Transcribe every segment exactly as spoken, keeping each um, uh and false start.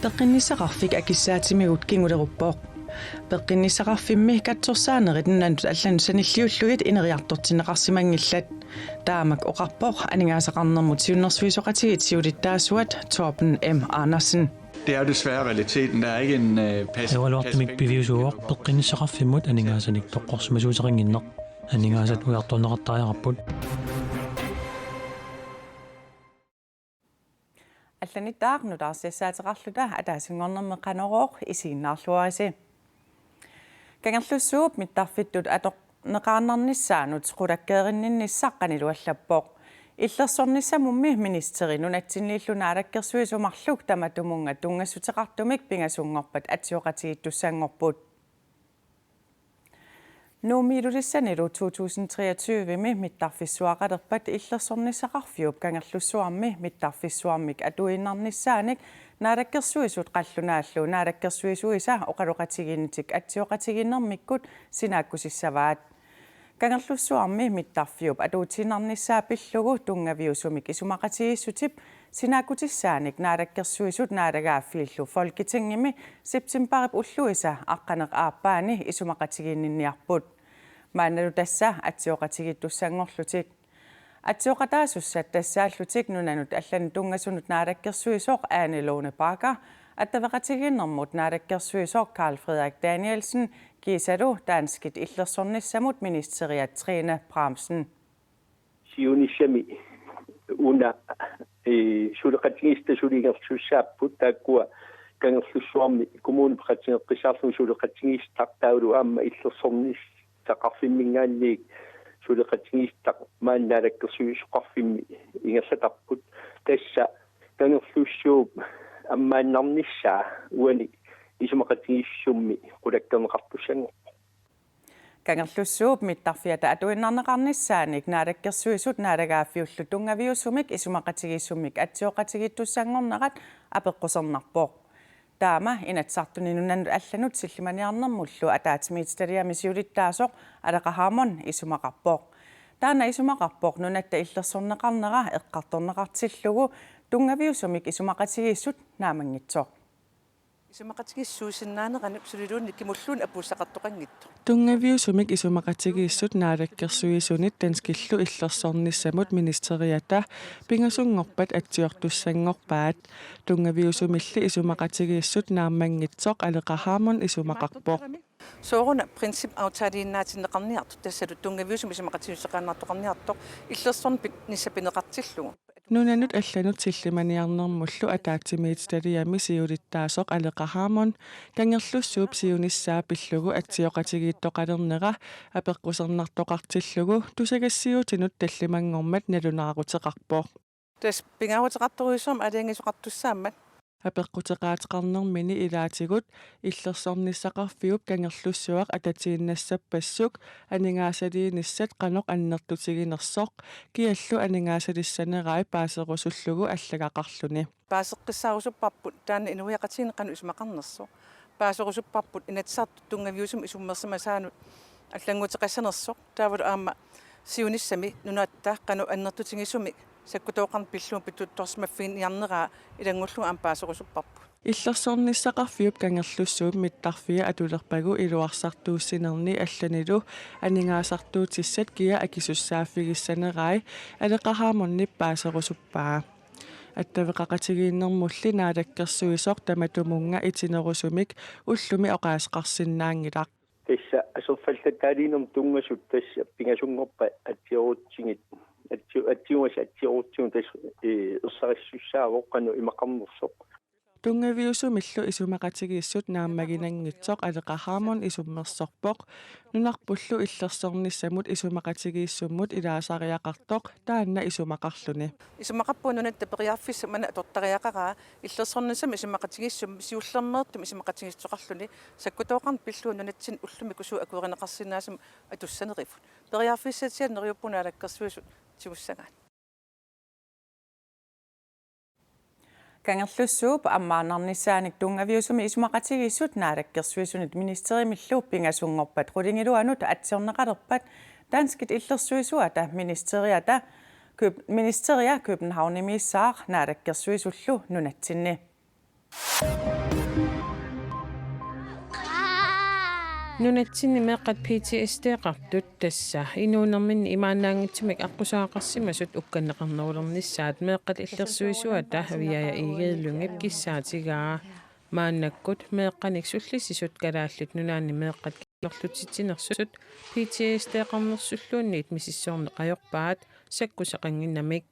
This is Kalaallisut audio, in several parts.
Peqqinnissaqarfik akissaatimigut kinguleruppoq. Peqqinnissaqarfimmi katsorsaanerit nunanut allanut sanilliullugit ineriartortinneqarsimanngillat. Taamak oqarpoq aningaasaqarnermut siunnersuisoqatigiit siulittaasuat Torben M. Andersen. Det er jo desværre realiteten. Der er ikke en øh, pas, Evaluartumik piviusuuvoq peqqinnissaqarfimmut aningaasanik toqqorsimasuuteqannginneq. Aningaasat ujartorneqartariaqarput. Allanittaaq nutaarsiassaateqarluta ataasinngornermi Qanorooq isiginnaarluarisi. Kangerlussuup mittarfittut atorneqaannarnissaanut qulakkeerinninnissaq qaniluallappoq. Illersornissamummi ministeri nunatsinniillu naalakkersuisut marluk tamatumunnga tunngassuteqartumik pingasunngorpat atsioqatigiittussanngorput. Nuummi Ilulissanilu to tusind treogtyve-mi mittarfissuaqalerpat Illersornissaqarfiup Kangerlussuarmi mittarfissuarmik atuinnarnissaanik naalakkersuisut qallunaallu naalakkersuisuisa oqaloqatigiinnitik atsioqatigiinnermikkut sinaakkusissavaat. Kangerlussuarmi mittarfiup atuutiinnarnissaa pillugu tunngaviusumik isumaqatigiissutip sinaakkutissaanik naalakkersuisut naalagaaffiillu Folketingimi septembarip ulluisa aqqaneq-aappaani isumaqatigiinninniarput. Maannalu tassa atsioqatigiittussanngorlutik. Atsioqataasussat tassaallutik nunanut allanut tunngasunut naalakkersuisoq Ane Lone Bagger, attaveqatigiinnermut naalakkersuisoq Karl Frederik Danielsen kiisalu danskit illersornissamut ministeriat Trine Bramsen. Siunissami una, ee, suleqatigiissut suli ingerlasussaapput, taakkua Kangerlussuarmi kommunip peqatigeqqissaarluni suleqatigiissutaq taavalu aamma Illersornissaqarfimminngaanniit suleqatigiissutaq maani naalakkersuisoqarfimmi ingerlatarput. Tassa Kangerlussuup ammaannarnissaa uani isumaqatigiissummi qulakkeerneqartussanngorpoq. Kangerlussuup mittarfiata atuinnarneqarnissaanik naalakkersuisut naalagaaffiullu tunngaviusumik isumaqatigiissummik atsioqatigiittussanngornerat apeqqusernarpoq. Taama Inatsisartuni nunanut allanut sillimaniarnermullu ataatsimiititaliami siulittaasoq Aleqa Hammond isumaqarpoq. Taanna isumaqarpoq nunatta illersorneqarnera eqqartorneqartillugu tunngaviusumik isumaqatigiissut naammanngitsoq. Isumaqatigiissut suusinnaaneranut suliluunniit kimulluunniit apuussaqartoqanngitsoq. Tunngaviusumik isumaqatigiissut naalakkersuisunit danskillu illersornissamut ministeriata pingasunngorpat atsiortussanngorpaat. Tunngaviusumilli isumaqatigiissut naammanngitsoq Aleqa Hammond isumaqarpoq. Sooruna principaftaliinnaatinneqarniartoq tassalu tunngaviusumik isumaqatigiissuteqarniartoq illersornissaq pineqartillugu. Nunanut allanut sillimaniarnermullu ataatsimiititaliami siulittaasoq Aleqa Hammond Kangerlussuup siunissaa pillugu atsioqatigiittoqalernera apeqqusernartoqartillugu tusagassiuutinut tallimanngormat nalunaaruteqarpoq. Tassa pingaaruteqartorujussuarmik aalajangiisoqartussaammat. Apeqquteqaateqarnermini ilaatigut Illersornissaqarfiup Kangerlussuaq atatiinnassappassuk aningaasaliinissat qanoq annertutiginersoq kiallu aningaasalissanerai paaserusullugu allagaqarluni. Paaseqqissaarusupparput taanna inuiaqatigiinni qanoq isumaqarnersoq. Paaserusupparput Inatsisartut tunngaviusumik isummersimasaanut allannguuteqassanersoq. Taavalu aamma siunissami nunatta qanoq annertutigisumik sakkutooqarneq pillugu pituttorsimaffiginiarneraa ilanngullugu aamma paaserusupparput. Illersornissaqarfiup Kangerlussuup mittarfia atulerpagu iluarsartuussinerni allanilu aningaasartuutissat kia akisussaaffigissanerai Aleqa Hammondip paaserusuppaa. Attaveqaqatigiinnermulli naalakkersuisoq tamatumunnga itinerusumik ullumi oqaaseqarsinnaanngilaq. Tassa aserfallataalinnermut tunngasut tassa pingasunngorpat atsiorutsigit, atsi-, atsiumasat atsiorutsigit tassa, ee, ersarissussaavoq qanoq imaqarnersoq. Tunngaviusumillu isumaqatigiissut naammaginanngitsoq Aleqa Hammond isummersorpoq. Nunarpullu illersornissamut isumaqatigiissummut ilaasariaqartoq taanna isumaqarluni. Isumaqarpunga nunatta periarfissaq manna atortariaqaraa illersornissamut isumaqatigiissummi siullermeertumik isumaqatigiissuteqarluni sakkutooqarneq pillugu nunatsinni ullumi suut akuerineqarsinnaasumik atussanerivut. Periarfissatsialu neriuppunga naalakkersuisut tigussagaat. Kangerlussuup ammaannarnissaanik tunngaviusumik isumaqatigiissut naalakkersuisunit ministerimillu pingasunngorpat qulingiluanut atsiorneqalerpat danskit illersuisuata ministeriata Køb-, ministeria Københavnimiissaaq Naalakkersuisullu nunatsinni. Nunatsinni meeqqat P T S D-qartut, tassa inuunerminni imaannaanngitsumik aqqusaaqarsimasut, ukkanneqarnerulernissaat Meeqqat Illersuisuata Aviaja Egede Lyngep kissaatigaa. Maannakkut meeqqanik sullissisut Kalaallit Nunaanni meeqqat kingunerlutsitsinersut P T S D-qarnersulluunniit misissuerneq ajorpaat sakkussaqannginnamik.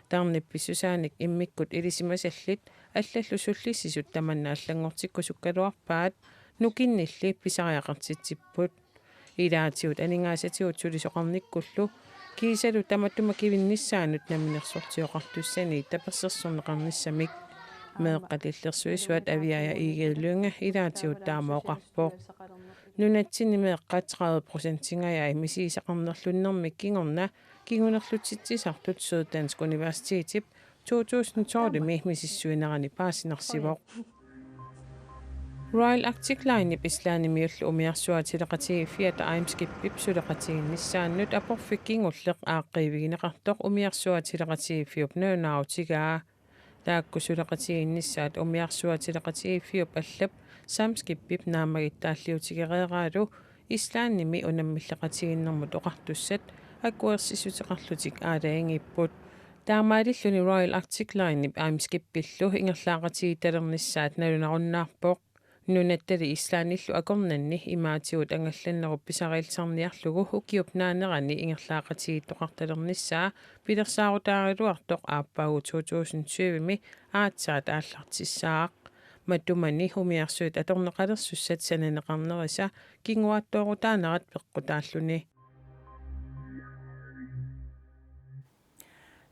Tarnip pissusaanik immikkut ilisimasallit allallu sullissisut tamanna allanngortikkusukkaluarpaat, nukinnilli pisariaqartitsipput. Ilaatigut aningaasatigut sulisoqarnikkullu kiisalu tamatuma kivinnissaanut namminersortioqartussani tapersersorneqarnissamik. Meeqqat Illersuisuat Aviaja Egede Lynge ilaatigut taama oqarpoq. Nunatsinni meeqqat tredive procentingajai misigisaqarnerlunnermik kingorna kingunerlutsitsisartut Syddansk Universitetip to tusind tolvimi misissuinerani paasinarsivoq. Royal Arctic Linep Islandimiullu umiarsuat suleqatigiiffiata Eimskipip suleqatigiinnissaannut aporfik kingulleq aaqqiivigineqartoq umiarsuat suleqatigiiffiup nalunaarutigaa. Taakku suleqatigiinnissaat umiarsuat suleqatigiiffiup allap Samskipip naammagittaalliutigereeraalu Islandimi unammilleqatigiinnermut oqartussat akuersissuteqarlutik aalajangiipput. Taamaalilluni Royal Arctic Linep Eimskipillu ingerlaaqatigiittalernissaat nalunarunnaarpoq. Nunattali Islandillu akornanni imaatigut angallannerup pisariillisarniarlugu ukiup naanerani ingerlaaqatigiittoqartalernissaa pilersaarutaaraluartoq aappaagu to tusind tyvemi aatsaat aallartissaaq. Matumani umiarsuit atorneqalersussat sananeqarnerisa kinguaattoorutaanerat peqqutaalluni.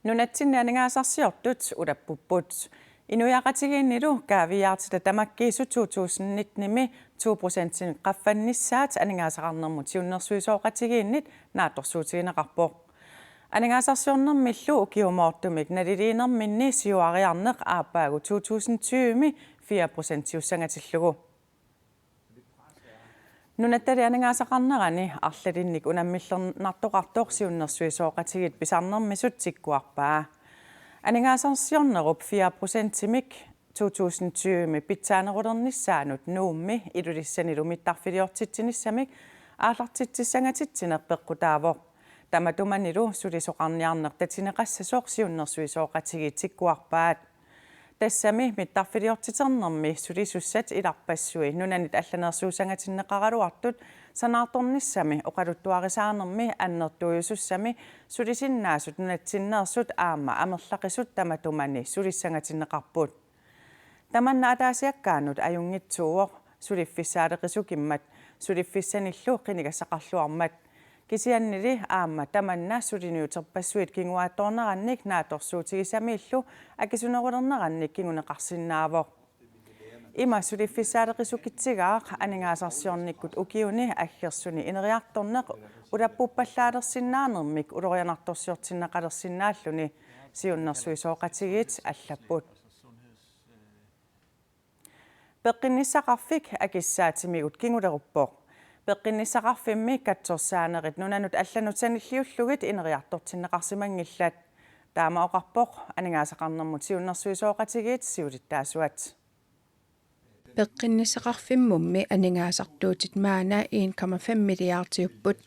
Nunatsinni aningaasarsiortut ulappupput. Inuiaqatigiinnilu kaaviiaartita tamakkiisut to tusind nittenimi to procentinik qaffannissaat aningaasaqarnermut siunnersuisoqatigiinnit naatsorsuutigineqarpoq. Aningaasarsiornermillu ukiumoortumik naliliinerminni siuariarneq aappaagu to tusind tyvemi fire procentiussagatillugu. Nunattali aningaasaqarnerani arlalinnik unammillernartoqartoq siunnersuisoqatigiit pisarnermisut tikkuarpaa. Aningaasarsiornerup fire procentimik to tusind tyvemi pitsaanerulernissaanut Nuummi Ilulissanilu mittarfiliortitsinissamik aallartitsissangatitsineq peqqutaavoq. Tamatumanilu sulisoqarniarneq tatineqassasoq siunnersuisoqatigiit tikkuarpaat. Tassami mittarfiliortiternermi sulisussat ilarpassui nunanit allanersuussangatinneqaraluartut sanaartornissami oqaluttuarisaanermi annertuujusussami sulisinnaasut nunatsinneersut aamma amerlaqisut tamatumani sulissangatinneqarput. Tamanna ataasiakkaanut ajunngitsuuvoq suliffissaaleqisukimmat suliffissanillu qinigassaqarluarmat. Kisiannili aamma tamanna suliniuterpassuit kinguaattoornerannik naatsorsuutigisamiillu akisunerulernerannik kinguneqarsinnaavoq. Ima suliffissaaleqisukitsigaaq aningaasarsiornikkut ukiuni aggersuni ineriartorneq ulappuppallaalersinnaanermik ulorianartorsiortinneqalersinnaalluni siunnersuisoqatigiit allapput. Peqqinnissaqarfik akissaatimigut kinguleruppoq. Peqqinnissaqarfimmi katsorsaanerit nunanut allanut sanilliullugit ineriartortinneqarsimanngillat. Taama oqarpoq aningaasaqarnermut siunnersuisoqatigiit siulittaasuat. Peqqinnissaqarfimmummi aningaasartuutit maanna en komma fem milliardiupput.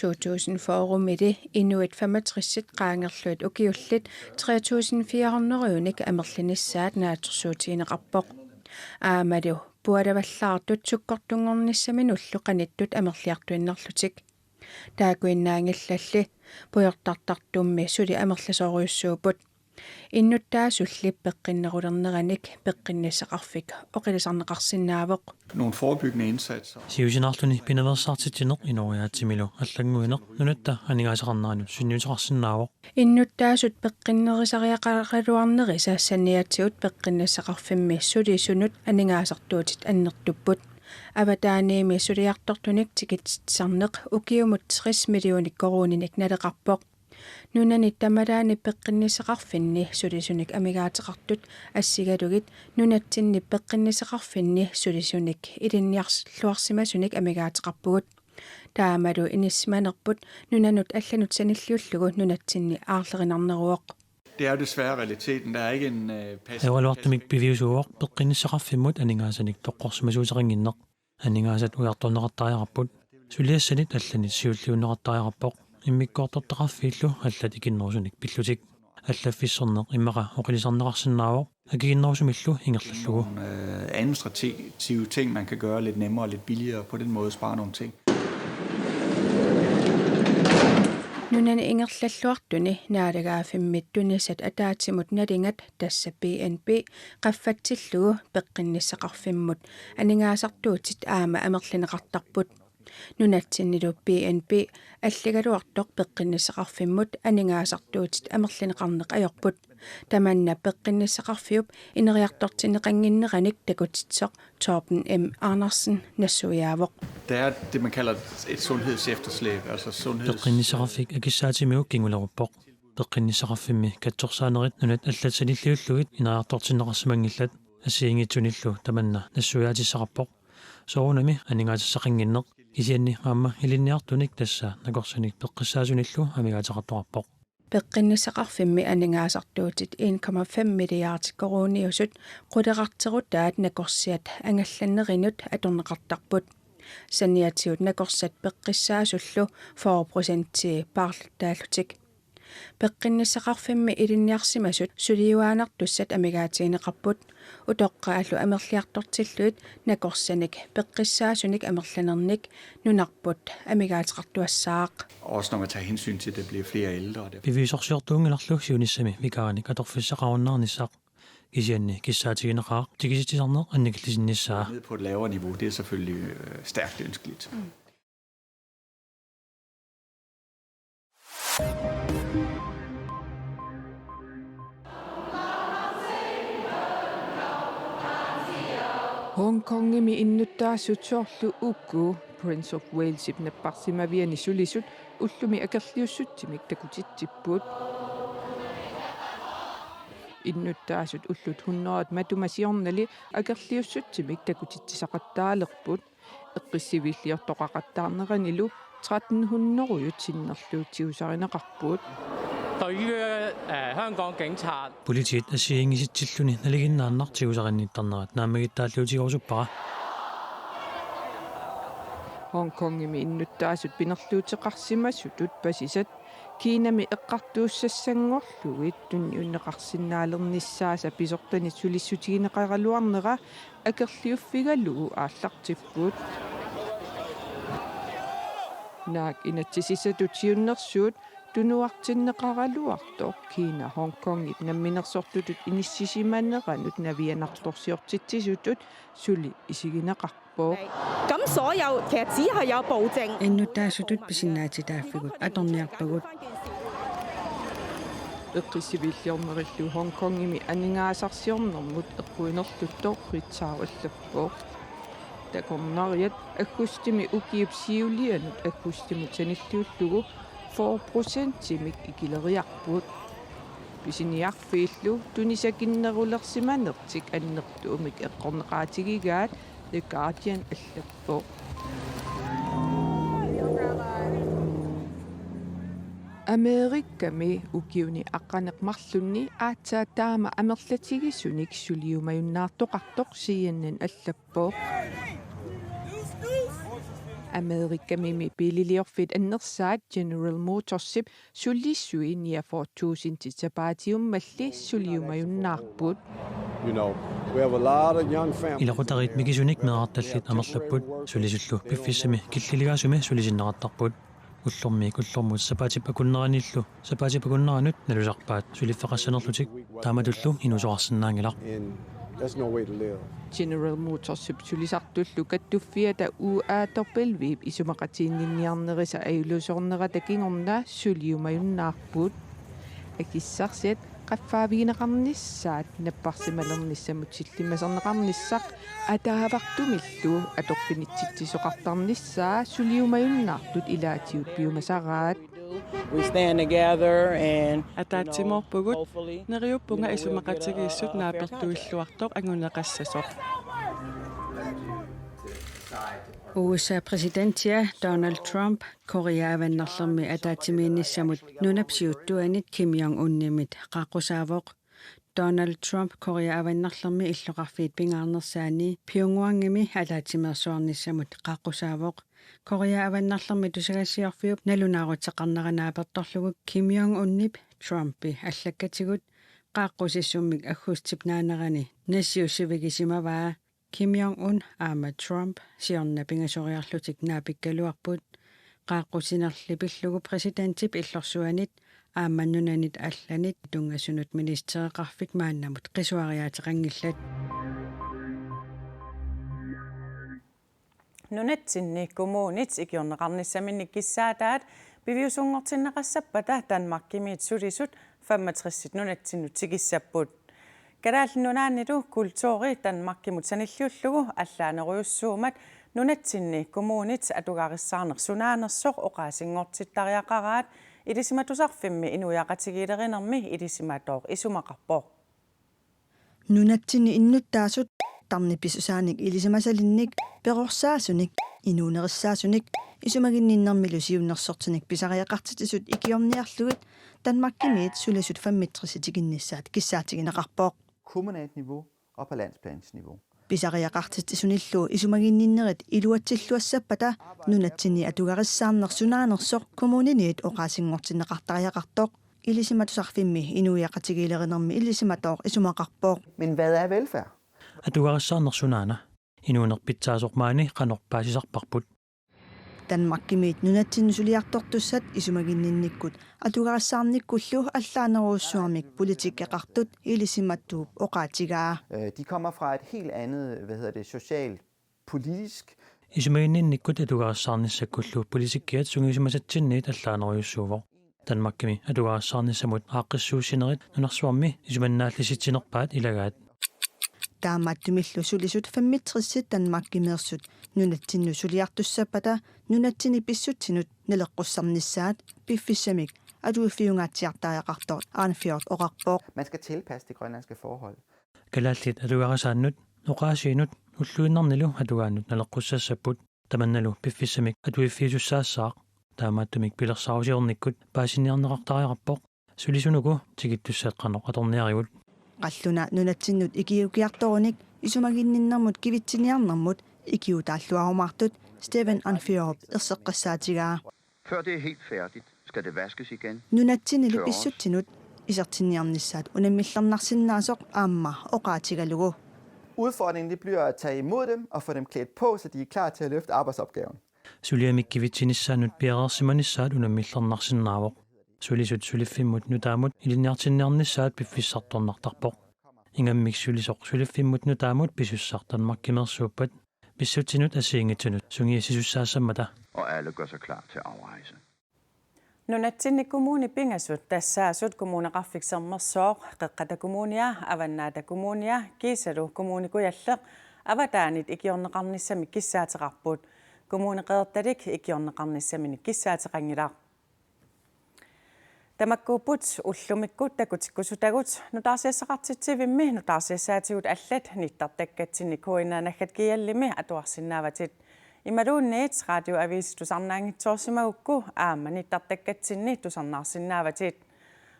To tusind fyrremili inuit femogtressit qaangerluit ukiullit tre tusind fire hundrediunik amerlinissaat naatsorsuutigineqarpoq. Aammalu pualavallaartut sukkortunngornissaminullu qanittut amerliartuinnarlutik. Taakkuinnaanngillalli pujortartartummi suli amerlasoorujussuupput. Innuttaasulli peqqinnerulerneranik peqqinnissaqarfik oqilisarneqarsinnaavoq. Nogle forebyggende indsatser. Siusinaarluni pinaveersaartitsineq inooriaatsimilu allannguineq nunatta aningaasaqarneranut sunniuteqarsinnaavoq. Innuttaasut peqqinnerisariaqaraluarnerisa saniatigut peqqinnissaqarfimmi sulisunut aningaasartuutit annertupput. Avataaniimi suliartortunik tikitsitsisarneq ukiumut tres millionik koruuninik naleqarpoq. Nunanit tamalaani peqqinnissaqarfinni sulisunik amigaateqartut assigalugit nunatsinni peqqinnissaqarfinni sulisunik ilinniarluarsimasunik amigaateqarpugut. Taamalu inissisimanerput nunanut allanut sanilliullugu nunatsinni aarlerinarneruvoq. Det er jo desværre realiteten. Der er ikke en øh, pas. Ajoraluartumik piviusuuvoq peqqinnissaqarfimmut aningaasanik toqqorsimasuuteqannginneq. Aningaasat ujartorneqartariaqarput. Suliassanit allanit siulliunneqartariaqarpoq. Immikkoortortaqarfiillu allat ikinnerusunik pillutik. Allaffissorneq immaqa oqilisarneqarsinnaavoq akikinnerusumillu ingerlallugu. Nogle øh, administrative ting, man kan gøre lidt nemmere og lidt billigere, og på den måde spare nogle ting. Nunani ingerlalluartuni naalagaaffimmit tunisat ataatsimut nalingat, tassa B N P, qaffatsillugu peqqinnissaqarfimmut aningaasartuutit aamma amerlineqartarput. Nunatsinnilu B N P alligaluartoq peqqinnissaqarfimmut aningaasartuutit amerlineqarneq ajorput. Tamanna peqqinnissaqarfiup ineriartortinneqannginneranik takutitsoq Torben M. Andersen nassuiaavoq. Der er det, man kalder et sundhedsefterslæb, altså sundheds... Peqqinnissaqarfik akissaatimiuk kinguleruppoq. Peqqinnissaqarfimmi katsorsaanerit nunat allat sanilliullugit ineriartortinneqarsimanngillat. Assigiinngitsunillu tamanna nassuiaatissaqarpoq. Soorunami aningaasissaqannginneq, kisianni aamma ilinniartunik, tassa nakorsanik peqqissaasunillu amigaateqartoqarpoq. Peqqinnissaqarfimmi aningaasartuutit en komma fem milliard koruuniusut quleqarterutaat nakorsiat angallannerinut atorneqartarput. Saniatigut nakorsat peqqissaasullu fyrre procentii paarlattaallutik. Peqqinnissaqarfimmi ilinniarsimasut suliuaannartussat amigaatigineqarput. Utoqqaallu amerliartortillugit nakorsanik peqqissaasunik amerlanernik nunarput amigaateqartuassaaq. Også når man tager hensyn til, at der bliver flere ældre. Og der... Piviusorsiortuunngilarlu siunissami vikaarinik atorfissaqarunnaarnissaq. Kisianni kissaatigineqaaq tikisitsisarneq annikillisinnissaa. Ned på et lavere niveau, det er selvfølgelig øh, stærkt ønskeligt. Hongkongimi innuttaasut soorlu uku Prince of Walesip napparsimaviani sulisut ullumi akerliussutsimik takutitsipput. Innuttaasut ullut hundredet matuma siornali akerliussutsimik takutitsisaqattaalerput. Eqqissiviilliortoqaqattaarneranilu tretten hundrede sinnerluut tigusarineqarput. 對於誒香港警察 Politiit assigiinngisitsilluni nalinginnaannaq tigusarinnittarnerat naammagittaalliutigerusuppara. Hongkongimi innuttaasut pinerluuteqarsimasutut pasisat Kinami eqqartuussassanngorlugit tunniunneqarsinnaalernissaasa pisortanit sulissutigineqaraluarnera akerliuffigalugu aallartipput. Naak inatsisissatut siunnersuut tunuartinneqaraluartoq Kina Hongkongip namminersortutut inissisimaneranut navianartorsiortitsisutut suli isigineqarpoq. 咁所有其實只係有暴政。 Innuttaasutut pisinnaatitaaffigut atorniarpagut. Eqqissiviilliornerillu Hongkongimi aningaasarsiornermut eqquinerluttoq Ritzau allappoq. Takornariat aggustimi ukiup siulianut aggustimut sanilliullugu fyrre procentimik ikileriarput. Pisiniarfiillu tunisakinnerulersimanertik annertuumik eqqorneqaatigigaat The Guardian allappoq. Amerikami ukiuni aqqaneq-marlunni aatsaat taama amerlatigisunik suliumajunnaartoqartoq C N N allappoq. Amerikamimi biililiorfiit annersaat General Motorsip sulisui niogfyrre tusindit sapaatiummalli suliumajunnaarput. You know, we have a lot of young families. Ilaqutariit mikisunik meerartallit amerlapput, sulisullu piffissami killiligaasumi sulisinneqartarput. Ullormiit ullormut sapaatip akunneranillu sapaatip akunneranut nalusarpaat suliffeqassanerlutik, taamatullu inuusoqarsinnaanngilaq. And that's no way to live. General Motorsip sulisartullu kattuffiata U A W-p isumaqatiginninniarnerisa ajulerusornerata kingorna suliumajunnaarput. Akissarsiat qaffaavigineqarnissaat napparsimalernissamut sillimaserneqarnissaq ataavartumillu atorfinitsitsisoqartarnissaa suliumajunnaartut ilaatigut piumasaraat. We stand together and Ataatsimoorpugut, neriuppunga isumaqatigiissut naapertuilluartoq anguneqassasoq. U S A præsidentia Donald Trump Korea Avannarlermi ataatsimiinnissamut nunap siuttuanit Kim Jong-unimit qaaqqusaavoq. Donald Trump Korea Avannarlermi illoqarfiit pingaarnersaanni Pyongyangimi ataatsimeersuarnissamut qaaqqusaavoq. Korea Avannarlermi tusagassiorfiup nalunaaruteqarnera naapertorlugu Kim Jong-unip Trumpi allakkatigut qaaqqusissummik aggustip naanerani nassiussivigisimavaa. Kim Jong-un aamma Trump siorna pingasoriarlutik naapikkaluarput. Qaaqqusinerli pillugu præsidentip illorsuanit aamma nunanit allanit tunngasunut ministereqarfik maannamut qisuariaateqanngillat. Nunatsinni kommunit ikiorneqarnissaminnik kissaataat piviusunngortinneqassappata Danmarkimiit sulisut femogtres nunatsinnut tikissapput. Kalaallit Nunaannilu kulturi Danmarkimut sanilliullugu allaanerujussuummat nunatsinni kommunit atugarissaarneq sunaanersoq oqaasinngortittariaqaraat Ilisimatusarfimmi inuiaqatigiilerinermi ilisimatooq isumaqarpoq. Nunatsinni innuttaasut tarnip pisusaanik ilisimasalinnik, perorsaasunik, inuunerissaasunik, isumaginninnermilu siunnersortinik pisariaqartitsisut ikiorniarlugit Danmarkimiit sulisut femogtres tikinnissaat kissaatigineqarpoq. Kommunalt niveau og på landsplansniveau. Pisariaqartitsisunillu isumaginninnerit iluatsilluassappata nunatsinni atugarissaarneq sunaanersoq kommuniniit oqaasinngortinneqartariaqartoq Ilisimatusarfimmi inuiaqatigiilerinermi ilisimatooq isumaqarpoq. Men hvad er velfærd? Atugarissaarneq sunaana? Inuuneq pitsaasoq maani qanoq paasisarparput? Danmarkimiit nunatsinnut suliartortussat isumaginninnikkut atugarissaarnikkullu allaanerujussuarmik politikkeqartut ilisimatuup oqaatigaa. Øh, De kommer fra et helt andet, hvad hedder det, socialpolitisk. Isumaginninnikkut atugarissaarnissakkullu politikkiat sungiusimasatsinniit allaanerujussuuvoq. Danmarkimi atugarissaarnissamut aaqqissuussinerit nunarsuarmi isumannaallissitsinerpaat ilagaat. Taamaattumillu sulisut femogtres Danmarkimeersut nunatsinnut suliartussappata nunatsinni pissutsinut naleqqussarnissaat piffissamik atuiffiungaatsiartariaqartoq Arnfjord oqarpoq. Man skal tilpasse det grønlandske forhold. Kalaallit atugarisaannut, oqaasiinut, ulluinnarnilu atugaannut naleqqussassapput, tamannalu piffissamik atuiffiusussaassaaq. Taamaattumik pilersaarusiornikkut paasiniarneqartariaqarpoq, sulisunuku tikittussat qanoq atorniarivut. Qalluna nunatsinnut ikiukiartorunik isumaginninnermut kivitsiniarnermut ikiuutaalluarumaartut Steven Arnfjordup erseqqissaatigaa. Før det er helt færdigt, skal det vaskes igen. Nunatsinnili pissutsinut isertinniarnissaat unammillernarsinnaasoq aamma oqaatigalugu. Udfordringen det bliver at tage imod dem og få dem klædt på, så de er klar til at løfte arbejdsopgaven. Suliamik kivitsinissaannut piareersimanissaat unammillernarsinnaavoq. Sulisut suliffimmut nutaamut ilinniartinniarnissaat piffissartornartarpoq. Ingammik sulisoq suliffimmut nutaamut pisussaq Danmarkimeersuuppat pissutsinut assigiinngitsunut sungiussisussaassammata. Og alle gør sig klar til afrejse. Nunatsinni kommunit pingasut tassaasut Kommuneqarfik Sermersooq, Qeqqata Kommunia, Avannaata Kommunia kiisalu Kommune Kujalleq avataanit ikiorneqarnissamik kissaateqarput. Kommune Qeqertalik ikiorneqarnissaminik kissaateqanngilaq. Tamakkuupput ullumikkut takutikkusutagut. Nutaarsiassaqartitsivimmi nutaarsiassaatigut allat nittartakkatsinni K N R naggat G L-imi atuarsinnaavatit. Imaluunniit Radioavisi tusarnaanngitsoorsimagukku aamma nittartakkatsinni tusarnaarsinnaavatit.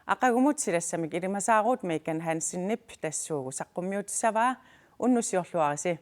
Aqagumut silassamik ilimasaarut Megan Hansenip tassuugu saqqummiutissavaa, unnussiorluarisi.